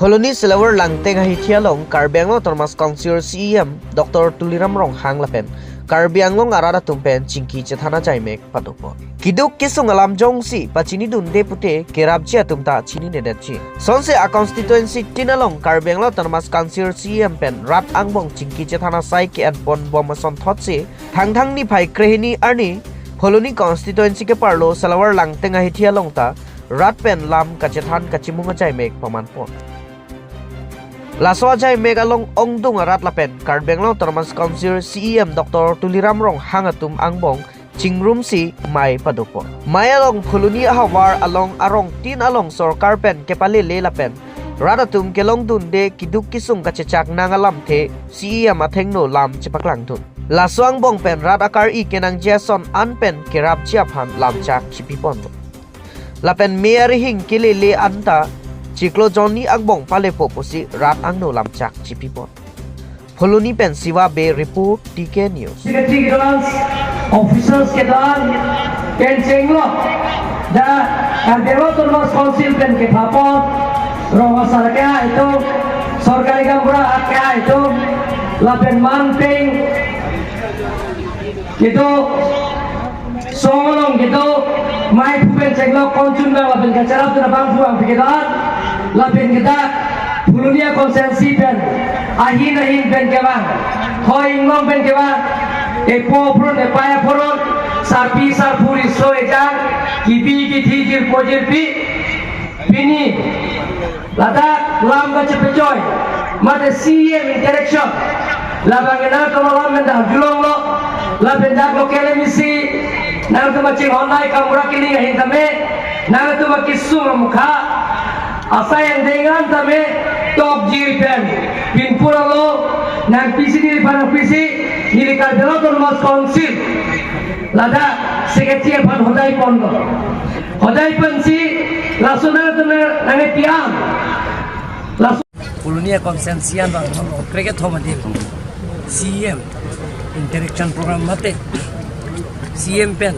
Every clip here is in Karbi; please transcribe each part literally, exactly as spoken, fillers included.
Phuloni Silawar Langteng ahithi along Karbi Anglong Autonomous Council C E M Doctor Tuliram Ronghang lapen Karbi Anglong arat atum pen chingki chethan ajaimek padopo. Kiduk kisung alam jongsi pachinidunde pute kerapji atum ta chininedetji. Sonse a constituency tin along Karbi Anglong Autonomous Council C E M pen rat angbong chingki chethan asai ke-enponbom asonthotsi Thangthang niphai krehini arni Phuloni constituency keparlo Silawar Langteng ahithi along ta rat pen lam kachethan kachimung ajaimek pamanpon. Laso ajaimek along ongdung arat lapen Karbi Anglong Autonomous Council C E M Doctor Tuliram Ronghang atum angbong chingrumsi mei padopo. Mei along Phuloni ahavar along arong tin along sorkar pen kepalele lapen rat atum kelongdunde kiduk kisung kachechak nang alamthe C E M athengno lam chepaklangdun. Laso angbong pen rat akar-i kenangji ason an pen kerapji aphan lamchak chipiponlo. Lapen mei arihing kelele anta chiklo jonni angbong palepo pusi rat angno lamchak chipipon. Phuloni pen Siva Bey report, T K News. Secretary kedo-an, officers kedo-an pen chenglok, dak Karbi Anglong Autonomous Council pen kepapon, rong asar ke-ai atum, sorkari gaonbura ke-ai atum, lapen man peng kedo, song along kedo, mei phu pen chenglok konchun bang lapen kacharap tuna bang phu bang pi kedo-an, lapen kedak Phuloni constituency pen ahin ahin pen kevang, hoi inglong pen kevang, epo aphoron, epei aphoron, sarpi sarpo riso ejang, kipi kithi jirpo jirpi, pini ladak lam kachepechoi, mate C E M interaction. Labang nangtum alam pen dak julonglo, lapen dak local M A C, nangtum achinghon nai kamura kiling ahin tame, nangtum akisung amukha, asai angdeng an tame, tokjir pen, pinpur alo, nangpisi neliphan nangpisi, neli Karbi Anglong Autonomous Council, ladak secretary aphan hodai ponlo. Hodai pensi, laso nangtum nangpi an. Laso Phuloni constituency an bang, kreket thom adim. C E M interaction program mate. C E M pen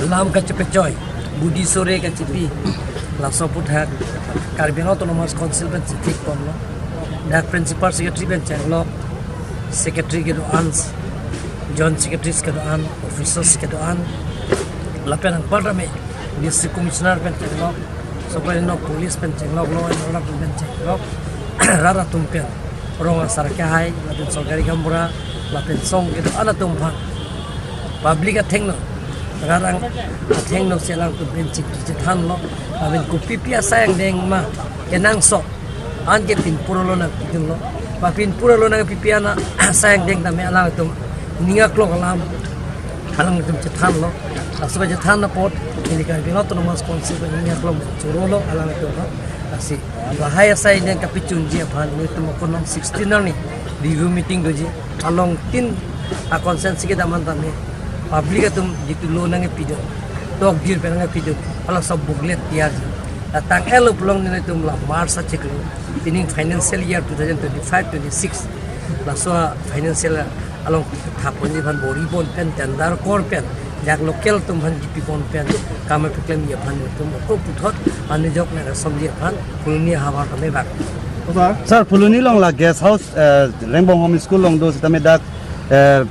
lam kachepechoi, budi sore kachepi. Laso aputhak Karbi Anglong Autonomous Council pen chithik ponlo. Dak principal secretary pen chenglok, secretary kedo-an, joint secretaries kedo-an, officers kedo-an. Lapen anparta me district commissioner pen chenglok, soprano police pen chenglok, law and order pen chenglok, rat atum pen, rong asar ke-ai, lapen sorkari gaonbura, lapen song kedo-an atum aphan, public athengno, rat athengno si alangtum pen chingki chethanlo, lapen kopipi asai angdeng ma kenangsot, anke pinpur alo nangpidunlo. Ba pinpur alo nangpipi an asai angdeng tame alangtum ning aklong alam alangtum chethanlo. Laso kachethan apot neli Karbi Anglong Autonomous Council pen ning aklong chorolo alangtum lo. Lasi lahai asai angdeng kapachunji aphan nelitum akon along sixteen arni review meeting doji. Along tin a constituency kedam an tame public atum jitu lo nangpidun, tokjir pen nangpidun, hala sob booklet tiyarji. La tang-et lo pulote nelitum la March achiklo, pining financial year two thousand twenty-five twenty-six, laso financial along thaponji aphan bor-ipon pen, tender kor pen, dak local atum aphan kipipon pen, kam keklemji aphan nelitum ako puthot anijok nang asomji aphan Phuloni ahavar tame bak. Sir, Phuloni along la guest house, eh, Rengbong Home School along do sitame dak, eh,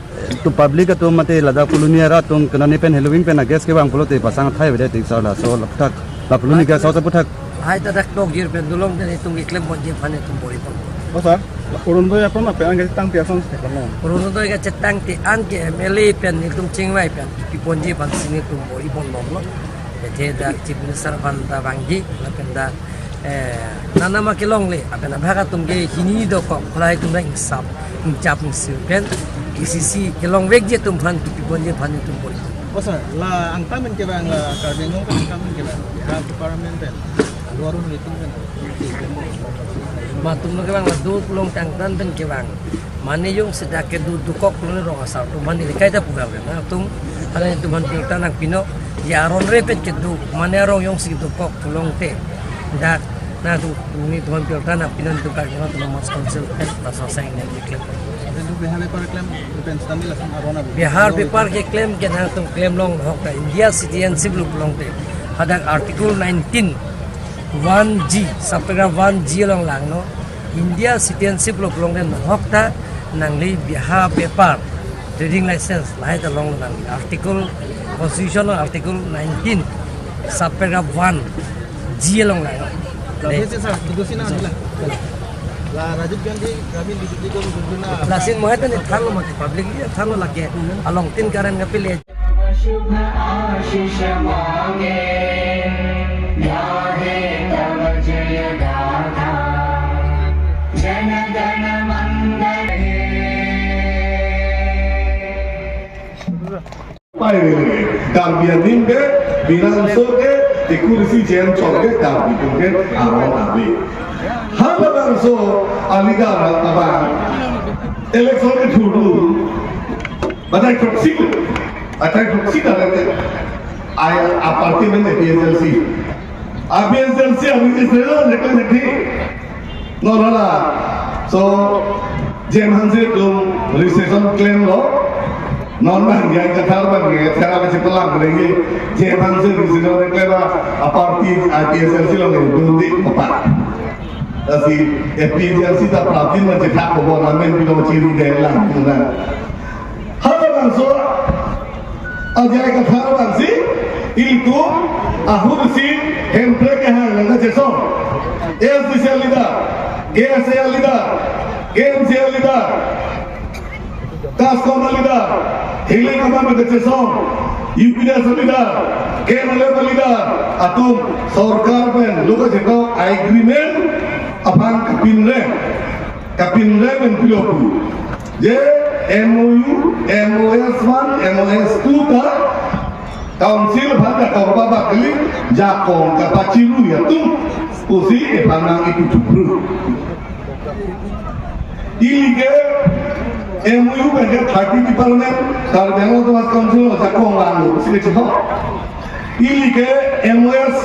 to public atum mate ladak Phuloni arat atum kenani pen Halloween pen a guest kevang pulote pasang athai avedet, sir, laso aputhak, la Phuloni guest house aputhak. Hai ta dak tokjir pen dolong tene itum keklem ponji aphan itum bor-ipon. O sir, Orunodoi apron ape an kachetangte ason si kepon lo. Orunodoi kachetangte an ke M L A pen itum chingvai pen kipiponji aphan si itum bor-ipon bomlo. Athe dak Chief Minister aphan ta vangji, lapen dak, eh, nanama kelongle, lapen abhag atum ke hini dokok, kholai atum dak ingsap, ingchap ingsir pen, K C C kelongvekji atum aphan kipiponji aphan itum bor-ipon. O sir, la angtan pen kevang, la Karbi Anglong pen angtan pen kevang, Bihar department pen, Aru Aru nelitum pen. Matum lo kevang la do pulote angtan pen kevang. Mane jongsi dak kedo dokok pulote rong asar atum aphan neli kaita puga pen. Nangtum, hala nelitum aphan birta nangpinon. Ya aron re pen kedo. Mane arong jongsi dokok pulote. Dak nangtum nelitum aphan birta nangpinon, nelitum Karbi Anglong Autonomous Council pen laso asai angdeng keklem. Nelitum Bihar bepar keklem, pen sitame lason aron abo. Bihar bepar keklem ke nangtum klem longhok ta India citizenship lo pulote. Hadak Article nineteen One G, subparagraph one G along langnon, India citizenship lo pulote nahok ta nangli Bihar paper, trading license, lahai ta longlo nangli. Article, Constitution along Article nineteen, subparagraph one G along langnon. Tapi sih, sir, itu sih, nah, adila. La Rajiv Gandhi Gramin Dibiti Ko Yojana. Lasi mohai ta ne thanlo mati, public dia thanlo lake. Along tin karen kapile. शुभ आशीष मांगे, गाहे तव जय गाथा, जन गण मंगल हे। Pai re, Karbi anim ke, Birangsong ke, Teku Risi Jen Chong ke, Karbi atum ke aron ave. Halabangso a-leader abang election kethurdu, batai throksi, batai throksi ta lagi. Ai, a-party amen A P H L C. A P H L C a-registration dekle dekle. Non hala, so, J M Hanse atum registration klemlo. Non bang J I Kathar bang ya, thera ke chepalang lagi. J M Hanse registration klem a-party A P H L C along dun di apa. Lasi A P H L C ta prapjin ma chethak kobo, namen pilo chiri den lang, lang. Halabangso a-J I Kathar abangsi, ilitum ahut si Hemprek kehang lang kachesong. A S D C a-leader, K S A a-leader, K M C a-leader, CASCOM a-leader, Hilling Aman kachesong, U P D S a-leader, K N L F a-leader, atum sorkar pen lo kachetok agreement aphan kapinrem. Kapinrem pen pilo pu. Je M O U, M O S one, M O S two ta Council aphan kakorba bak kali, jakong kapachirui atum pusi ephan nang ipu thupru. Ili ke M O U pen ke thirty department, Karbi Anglong Autonomous Council jakong vanglo pusi kechihok. Ili ke M O S